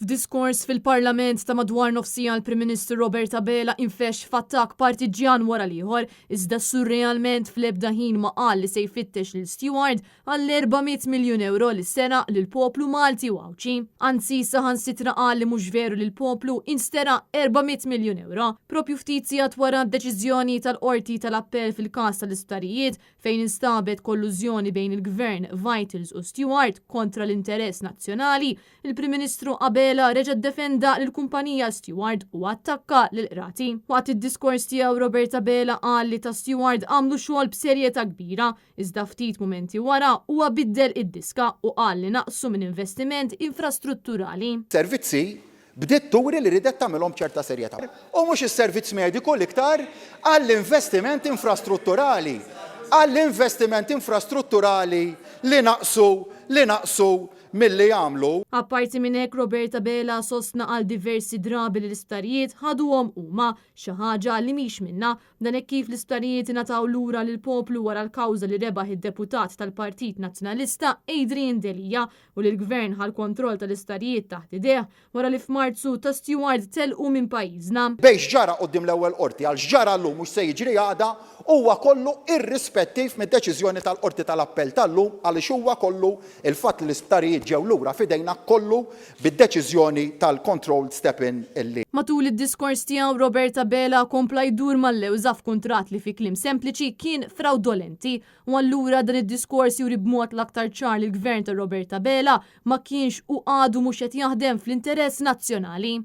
F'diskors fil-Parlament ta' madwar nofs siegħa l-Prim Ministru Robert Abela infexx f'attakk partiġġjan wara l-ieħor, iżda surrealment fl-ebda ħin ma qal li se jfittex lil Steward għall-400 miljun ewro li seraq lill-poplu Malti u Għawdxi. Anzi, saħansitra qal li mhux veru li l-poplu insteraq 400 miljun ewro. Propju ftit sigħat wara d-deċiżjoni tal-Qorti tal-Appell fil-każ tal-isptarijiet fejn instabet kollużjoni bejn il-Gvern, Vitals u Steward kontra l-interess nazzjonali, il-Prim Ministru Abela reġa' ddefenda lill-kumpanija Steward u attakka lill-qrati. Waqt id-diskors tiegħu Robert Abela qal li ta' Steward għamlu xogħol b'serjetà kbira, iżda ftit mumenti wara huwa biddel id-diska u qal li naqsu minn investiment infrastrutturali. Servizzi bdiet turi li riedet tagħmilhom b'ċerta serjetà. U mhux is-servizz mediku l-iktar għall-investiment infrastrutturali. Għall-investiment infrastrutturali li naqsu li naqsu milli jagħmlu. Apparti minn hekk Robert Abela sostna għal diversi drabi li l-isptarijiet ħaduhom huma, xi ħaġa li mhix minnha. Dan hekk kif l-isptarijiet ingħataw lura lill-poplu wara l-kawża li rebaħ id-deputat tal-Partit Nazzjonalista Adrian Delia u li l-Gvern ħa l-kontroll tal-isptarijiet taħt idejh wara li f'Marzu ta' Steward telqu minn pajjiżna. Bejn x'ġara quddiem l-ewwel Qorti għal x'ġara llum u x'se jiġri għada huwa kollu irrispettiv mid-deċiżjoni tal-Qorti tal-Appell tal-lum għaliex huwa kollu il-fatt li l-isptarijiet ġew lura f'idejna kollu bid-deċiżjoni tal-controlled step-in li. Matul id-diskors tiegħu Robert Abela kompla jdur mal-lewża f'kuntratt li fi kliem sempliċi kien frawdolenti u allura dan id-diskors juri b'mod l-aktar ċar li l-Gvern ta' Robert Abela ma kienx u għadu mhux qed jaħdem fl-interess nazzjonali.